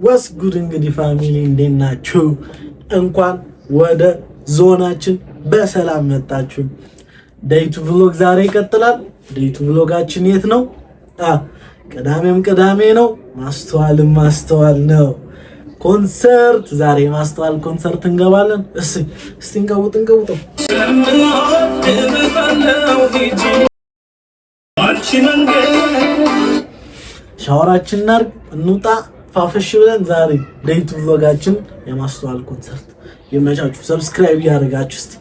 What's good እንግዲህ family እንዴት ናችሁ? እንኳን ወደ ዞናችን በሰላም መጣችሁ። Day two vlog ዛሬ ይቀጥላል። Day two vlog ኣችን የት ነው? ቅዳሜም ቅዳሜ ነው። ማስተዋልም ማስተዋል ነው። ኮንሰርት ዛሬ ማስተዋል ኮንሰርት እንገባለን። እስቲ እስቲ እንቀውጥ እንቀውጠው። ሻወራችን እናድርግ፣ እንውጣ ፋፈሽ ብለን ዛሬ day two vlog ኣችን የማስተዋል ኮንሰርት። ይመቻችሁ። Subscribe እያደረጋችሁ እስቲ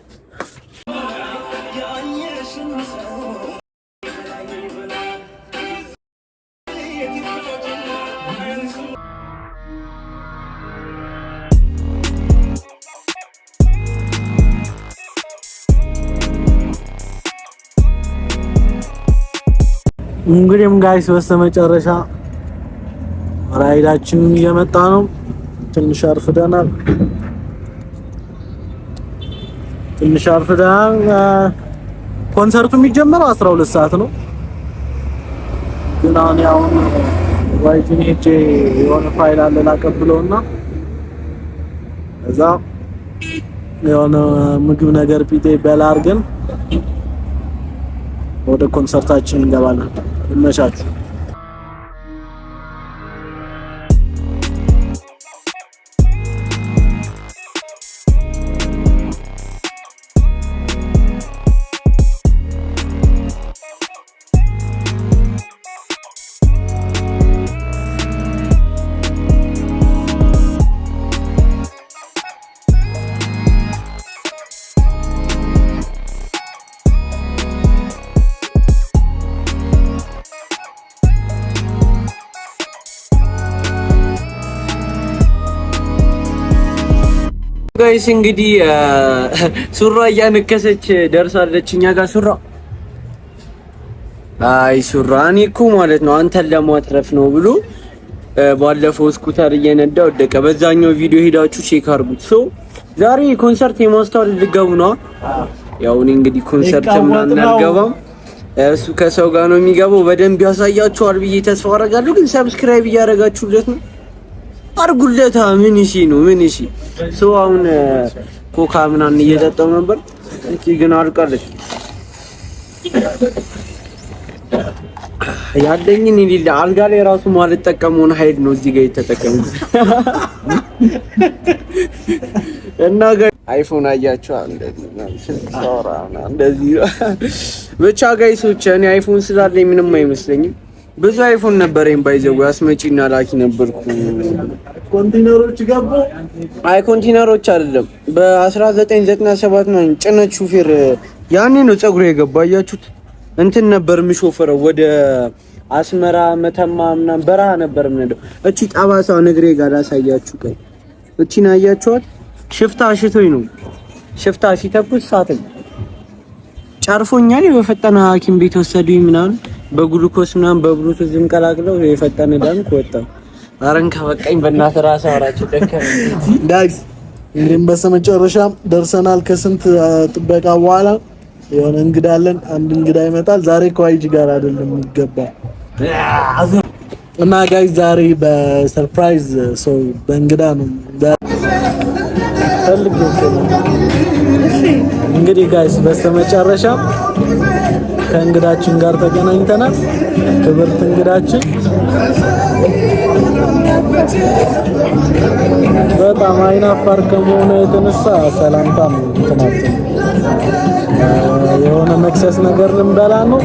እንግዲህም guys በስተመጨረሻ ride ኣችን እየመጣ ነው። ትንሽ አርፍደናል። ትንሽ አርፍደናል። ኮንሰርቱ የሚጀመረው 12 ሰዓት ነው። ግን አሁን ያው ዋይጂን ሄጄ የሆነ ፋይል አለ ላቀብለውና እዛ የሆነ ምግብ ነገር ፒቴ በላ አድርገን ወደ ኮንሰርታችን እንገባለን። ይመቻችሁ። Guys እንግዲህ ሱራ እያነከሰች ደርሳለች እኛ ጋር ሱራ። አይ ሱራ እኔ እኮ ማለት ነው አንተን ለማትረፍ ነው ብሎ ባለፈው scooter እየነዳ ወደቀ። በዛኛው ቪዲዮ ሄዳችሁ check አድርጉት። So ዛሬ ኮንሰርት የማስተዋል ልገቡ ነው። ያው እኔ እንግዲህ ኮንሰርት ምናምን አልገባም። እሱ ከሰው ጋር ነው የሚገባው። በደንብ ያሳያችኋል ብዬ ተስፋ አደርጋለሁ። ግን subscribe እያደረጋችሁለት ነው አርጉለታ። ምን እሺ ነው ምን እሺ። So አሁን ኮካ ምናምን እየጠጣው ነበር። እቺ ግን አልቃለች። ያለኝን የሌለ አልጋ ላይ ራሱ ማልጠቀመውን ኃይል ነው እዚህ ጋር የተጠቀምኩት። እና አይፎን አያችሁ እንደዚህ ስልክ ሳወራ እንደዚህ ብቻ guys ኦች፣ እኔ አይፎን ስላለኝ ምንም አይመስለኝም። ብዙ አይፎን ነበረኝ by the way አስመጪና ላኪ ነበርኩ። ኮንቴነሮች ገቡ። አይ ኮንቴነሮች አይደለም፣ በ1997 ነው ጭነት ሹፌር ያኔ ነው ፀጉሬ የገባ። አያችሁት? እንትን ነበር የሚሾፈረው ወደ አስመራ መተማ ምናምን በረሃ ነበር የምንሄደው። እቺ ጠባሳ ንግሬ ጋር ላሳያችሁ። ቆይ እቺን አያችኋት? ሽፍታ ሽቶኝ ነው ሽፍታ ሲተኩስ ሳትን ጨርፎኛል። በፈጠነ ሐኪም ቤት ወሰዱኝ ምናምን በግሉኮስ ምናምን በብሉቱዝ ቀላቅለው የፈጠነ ዳንክ ወጣ። አረን ከበቃኝ በእናትህ ራስህ አውራቸው ደከመኝ። Guys እንግዲህ በስተመጨረሻ ደርሰናል። ከስንት ጥበቃ በኋላ የሆነ እንግዳ አለን። አንድ እንግዳ ይመጣል ዛሬ ከዋይጂ ጋር አይደለም የሚገባ እና guys ዛሬ በ surprise ሰው በእንግዳ ነው ፈልግ። እንግዲህ guys በስተመጨረሻ ከእንግዳችን ጋር ተገናኝተናል። ክብርት እንግዳችን በጣም አይናፋር ከመሆኑ የተነሳ ሰላምታም እንትናችን የሆነ መክሰስ ነገር ልንበላ ነው።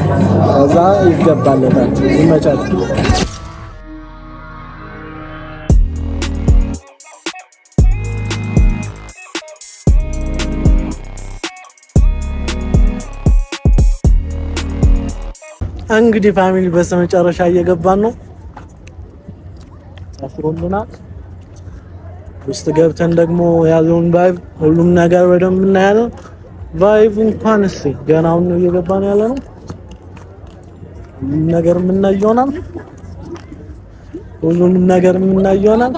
ከዛ ይገባለታል። ይመቻችሁ። እንግዲህ family በስተመጨረሻ እየገባን ነው። ጠፍሮልናል። ውስጥ ገብተን ደግሞ ያለውን vibe ሁሉም ነገር በደንብ እናያለን። Vibe እንኳን እስኪ ገና አሁን ነው እየገባን ያለ ነው። ሁሉም ነገር የምናየው ይሆናል። ሁሉንም ነገር የምናየው ይሆናል።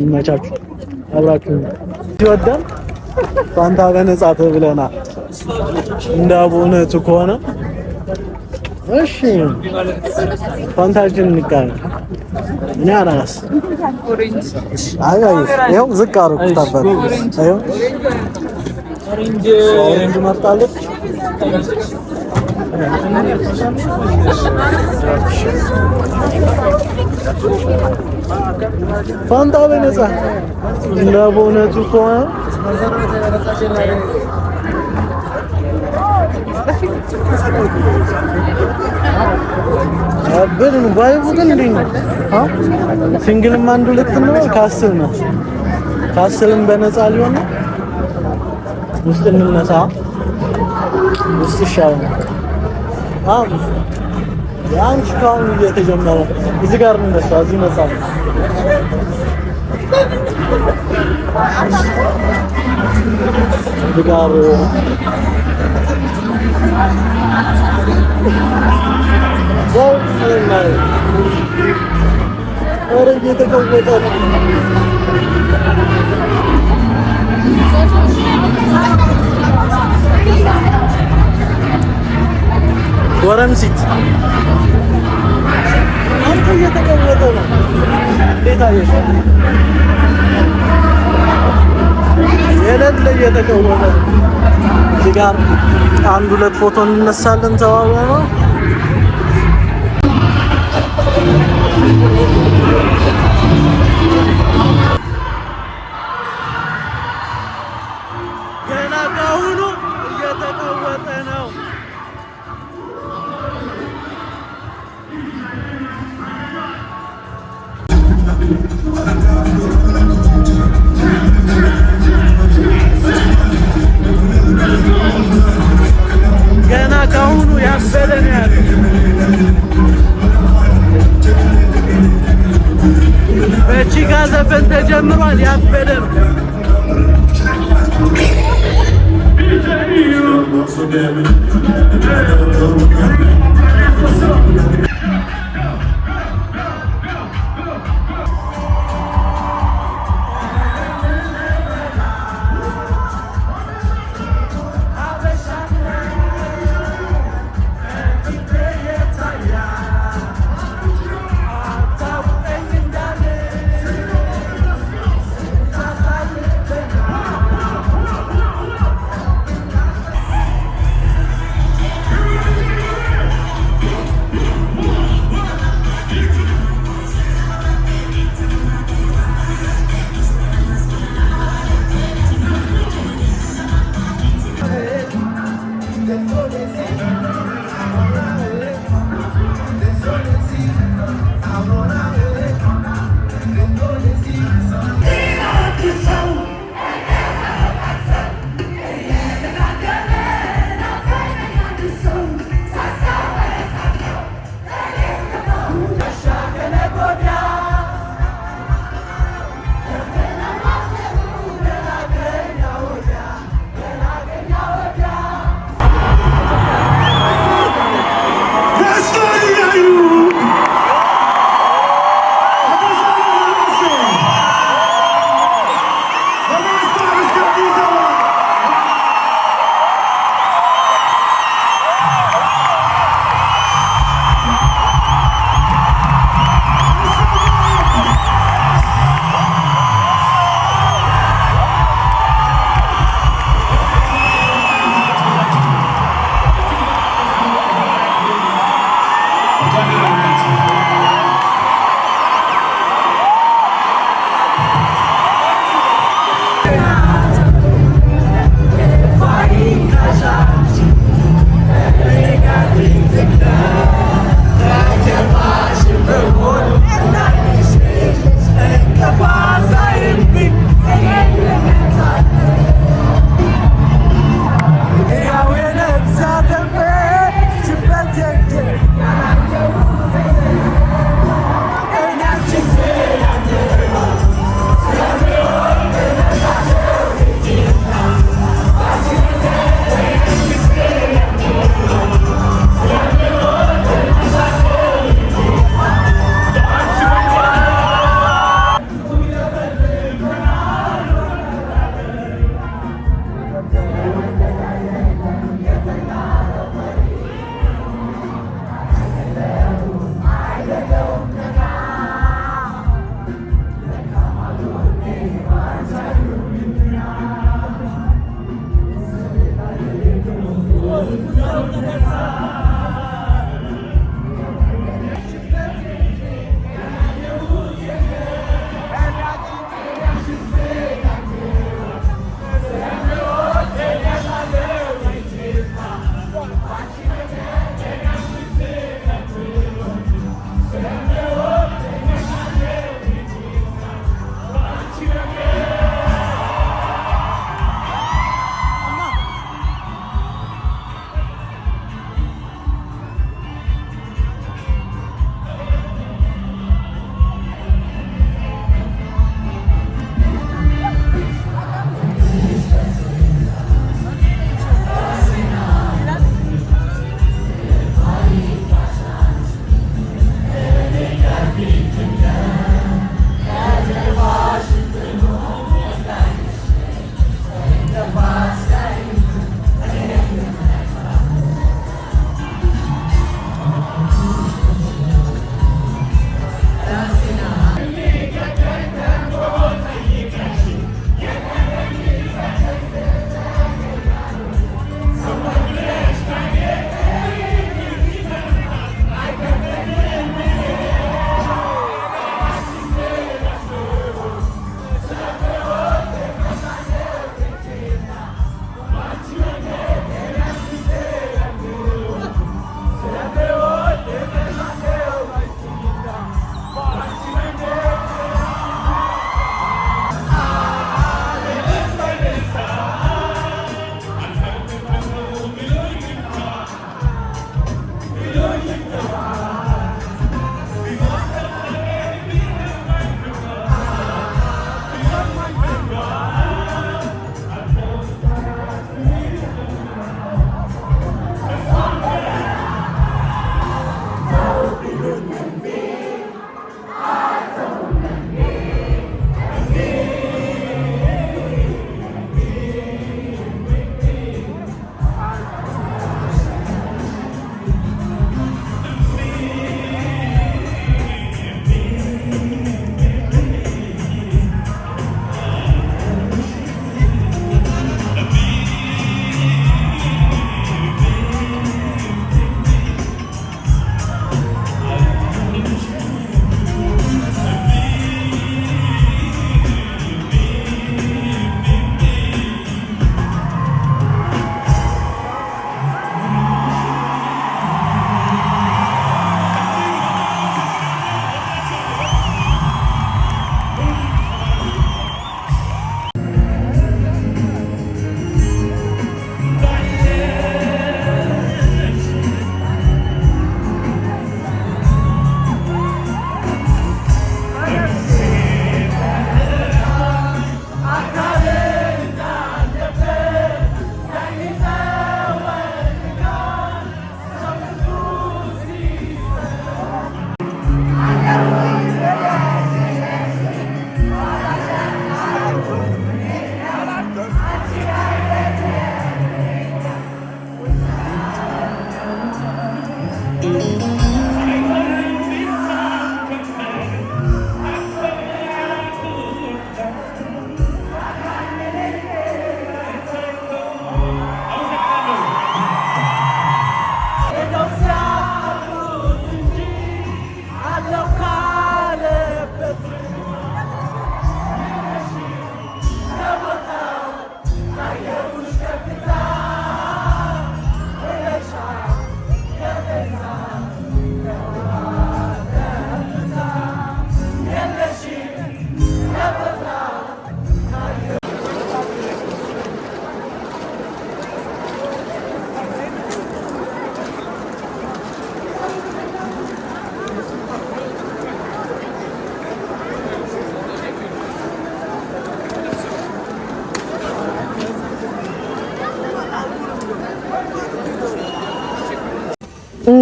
ይመቻችሁ። አብራችሁ ይወዳል። ፋንታ በነጻ ተብለናል። እንደ እውነቱ ከሆነ እሺ ፋንታችን እንቃለን። እኔ አናናስ። አይ አይ፣ ይኸው ዝቅ አደረኩት አባት። ይኸው orange መርጣለች። ፋንታ በነፃ እንደ በእውነቱ ከሆነ ያበደ ነው። Vibe ኡ ግን እንዴት ነው? Single ም አንድ ሁለት ነው። ካስል ነው። ካስልም በነፃ ሊሆን ነው። ውስጥ እንነሳ። ውስጥ ይሻላል። አዎ የአንቺ ከአሁኑ እየተጀመረ እዚህ ጋር እንነሳ። እዚህ ነፃ ነው። እዚህ ጋር ኧረ እየተቀወጠ ነው። ጎረምሲት አንተ እየተቀወጠ ነው። እንዴት አየሽ? የሌለ እየተቀወጠ ነው። እዚህ ጋር አንድ ሁለት ፎቶ እንነሳለን ተባብለን ነው። ገና ካሁኑ እየተቀወጠ ነው። ገና ካሁኑ ያበደ ነው ያለው። በቺካ ዘፈን ተጀምሯል። ያበደ ነው።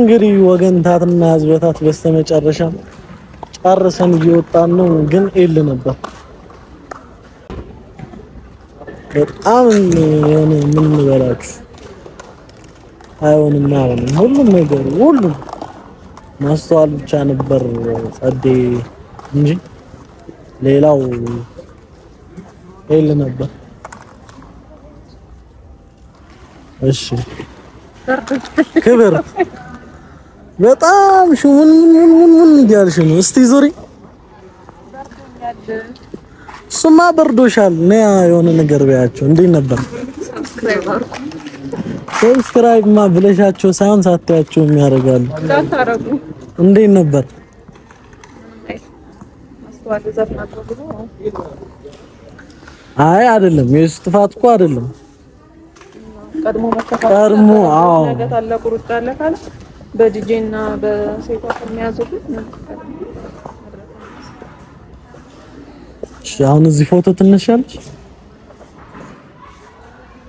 እንግዲህ ወገንታትና ህዝበታት በስተመጨረሻ ጨርሰን እየወጣን ነው። ግን L ነበር በጣም የሆነ ምን እንበላችሁ፣ አይሆንም አይሆንም። ሁሉም ነገር ሁሉም ማስተዋል ብቻ ነበር ጸዴ እንጂ ሌላው L ነበር። እሺ ክብር በጣም ሹምን ምን ምን ምን እያልሽ ነው? እስቲ ዙሪ። እሱማ በርዶሻል። ነያ የሆነ ነገር በያቸው። እንዴት ነበር? Subscribe ማ ብለሻቸው ሳይሆን ሳታያቸው የሚያደርጋሉ። እንዴት ነበር? አይ አይደለም፣ የእሱ ጥፋት እኮ አይደለም። ቀድሞ መከፋፈል ቀድሞ አዎ፣ ነገ ታላቁ ሩጫ አለ ካለ በዲጄ እና በሴቷ ከሚያዙት። እሺ፣ አሁን እዚህ ፎቶ ትነሻለሽ።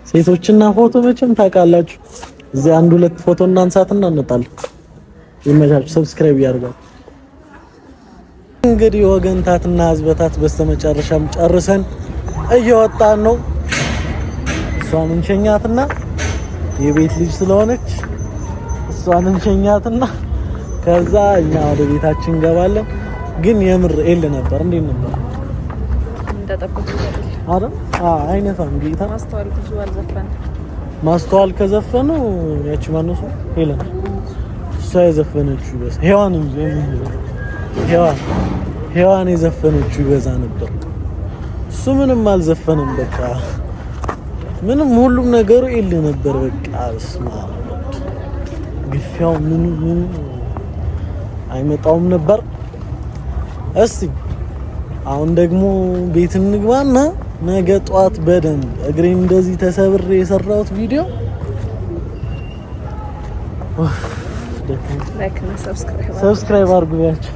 ሴቶችና ፎቶ መቼም ታውቃላችሁ። እዚህ አንድ ሁለት ፎቶ እናንሳትና እንወጣለን። ይመቻችሁ። Subscribe ያድርጋችሁ። እንግዲህ ወገንታትና ህዝበታት በስተመጨረሻም ጨርሰን እየወጣን ነው። እሷን እንሸኛትና የቤት ልጅ ስለሆነች እሷን እንሸኛትና ከዛ እኛ ወደ ቤታችን እንገባለን። ግን የምር L ነበር። እንዴት ነበር? እንደጠበቁት አይደል? አረ አዎ፣ አይነፋም ጌታ። ማስተዋል ብዙ አልዘፈንም። ማስተዋል ከዘፈኑ ያቺ ማነው እሷ ሄለን፣ እሷ የዘፈነችው ይበዛ ሔዋን እንጂ ሔዋን ሔዋን የዘፈነችው ይበዛ ነበር። እሱ ምንም አልዘፈንም። በቃ ምንም ሁሉም ነገሩ L ነበር። በቃ በስመ አብ ግፊያው ምኑ ምኑ አይመጣውም ነበር። እስቲ አሁን ደግሞ ቤት እንግባና ነገ ጠዋት በደንብ እግሬን እንደዚህ ተሰብሬ የሰራሁት ቪዲዮ Like እና subscribe Subscribe አድርጉ ቢያቸው።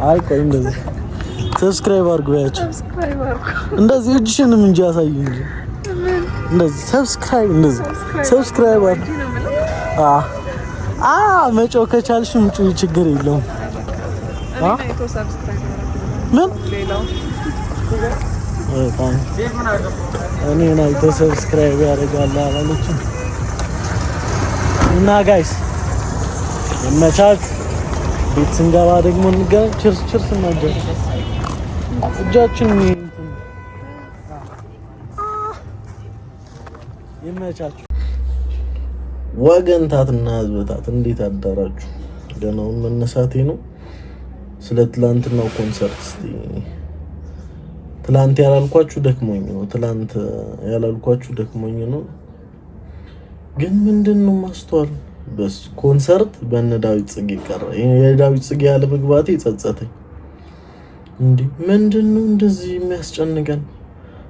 አይ ቆይ እንደዚህ subscribe አድርጉ ቢያቸው። Subscribe አድርጉ። እንደዚህ እጅሽንም እንጂ አሳይ እንጂ እንደዚህ subscribe እንደዚህ subscribe አድርጉ። አ አ መጮህ ከቻልሽም ጩይ፣ ችግር የለውም። እኔን አይቶ subscribe ያደርጉ። ምን ሌላው በጣም እኔን አይቶ subscribe ያደርጋል አላለችም። እና guys ይመቻችሁ። ቤት ስንገባ ደግሞ እንገናኝ። Cheers cheers እናጃችን እጃችን ይመቻችሁ። ወገንታትና ህዝበታት እንዴት አዳራችሁ? ገናውን መነሳቴ ነው። ስለ ትላንትናው ኮንሰርት እስቲ ትላንት ያላልኳችሁ ደክሞኝ ነው። ትላንት ያላልኳችሁ ደክሞኝ ነው። ግን ምንድን ነው ማስተዋል በስ ኮንሰርት በነ ዳዊት ጽጌ ቀረ። የዳዊት ጽጌ ያለ መግባቴ ጸጸተኝ። እንዴ ምንድን ነው እንደዚህ የሚያስጨንቀን?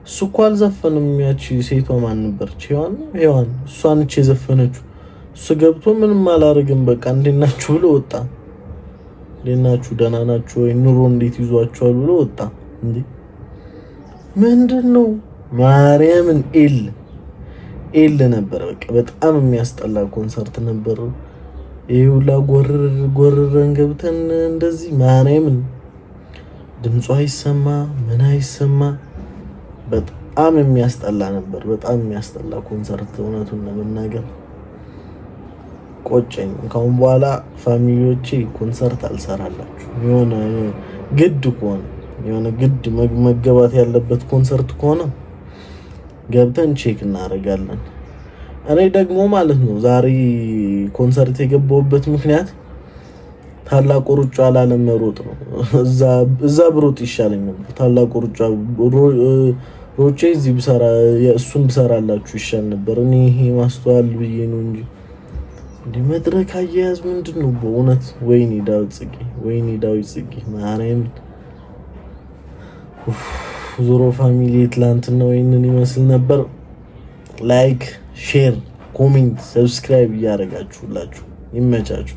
እሱ እኮ አልዘፈንም። ያቺ ሴቷ ማን ነበረች? ሔዋን ነው ሔዋን፣ እሷ ነች የዘፈነችው። እሱ ገብቶ ምንም አላደርግም በቃ እንዴት ናችሁ ብሎ ወጣ። እንዴት ናችሁ ደህና ናችሁ ወይ ኑሮ እንዴት ይዟችኋል ብሎ ወጣ። እንዴ ምንድን ነው ማርያምን L L ነበር። በቃ በጣም የሚያስጠላ ኮንሰርት ነበር። ይሄ ሁላ ጎርር ጎርረን ገብተን እንደዚህ ማርያምን ድምጿ አይሰማ ምን አይሰማ፣ በጣም የሚያስጠላ ነበር። በጣም የሚያስጠላ ኮንሰርት እውነቱን ለመናገር ቆጨኝ። ካሁን በኋላ family ዎቼ ኮንሰርት አልሰራላችሁ። የሆነ ግድ ከሆነ የሆነ ግድ መገባት ያለበት ኮንሰርት ከሆነ ገብተን check እናደርጋለን። እኔ ደግሞ ማለት ነው ዛሬ ኮንሰርት የገባሁበት ምክንያት ታላቁ ሩጫ ላለመሮጥ ነው። እዛ ብሮጥ ይሻለኝ ነበር። ታላቁ ሩጫ ሮጬ እዚህ ብሰራ እሱን ብሰራላችሁ ይሻል ነበር። እኔ ይሄ ማስተዋል ብዬ ነው እንጂ እንዲህ መድረክ አያያዝ ምንድን ነው በእውነት? ወይኔ ዳዊት ጽጌ፣ ወይኔ ዳዊት ጽጌ ማርያምን። ዞሮ family ትላንትና ወይንን ይመስል ነበር። Like፣ share፣ comment፣ subscribe እያደረጋችሁላችሁ ይመቻችሁ።